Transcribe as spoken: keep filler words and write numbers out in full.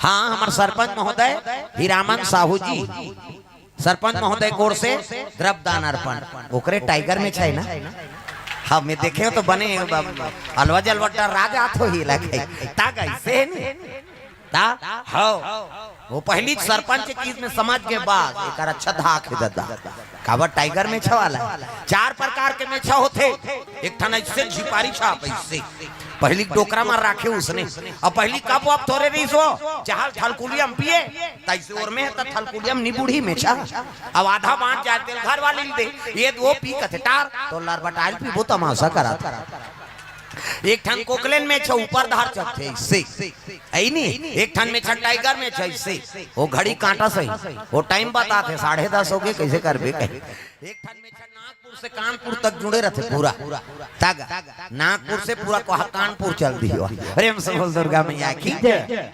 हाँ, हमर सरपंच महोदय हीरामन साहू जी, सरपंच महोदय गोड़ से द्रव्य दान अर्पण, ओकरे टाइगर मेछा हे ना। हाँ, मैं देखे तो बने, अलवा जलवा डर राज आत हो ही लगे। ता गई से नहीं। ता? हाँ। वो पहली सरपंच चीज में समझ के बाद एकर अच्छा धाक हे दादा। काबर टाइगर मेछा वाला। चार प्रकार के मेछा होथे। एक ठन ऐसे झिपारी छाप ऐसे। पहली डोकरा मार राखे उसने। अब पहली कब अब थोरे रहीस हो, चाहल थलकुलिया म पिए, तैसे ओर में त थलकुलिया म नी बूड़ही मेछा। अब आधा बांच जाए तेल घर वाली ल दे, ये दो पी कथे टार, तो लरबटाइल पीबो तमाशा करत। एक ठन कोकलेन मेछा ऊपर धार चढ़थे, ऐसे। ऐ नी, एक ठन मेछा टाइगर मेछा, ऐसे। वो घड़ी कांटा सही, वो टाइम बताथे, साढ़े दस हो गए, कैसे करबे कहे। एक ठन मेछा नागपुर से कानपुर तक जुड़े रहते पूरा। तागा, नागपुर से पूरा कोहा कानपुर चल दियो। प्रेम से बोल दुर्गा मैया की जय।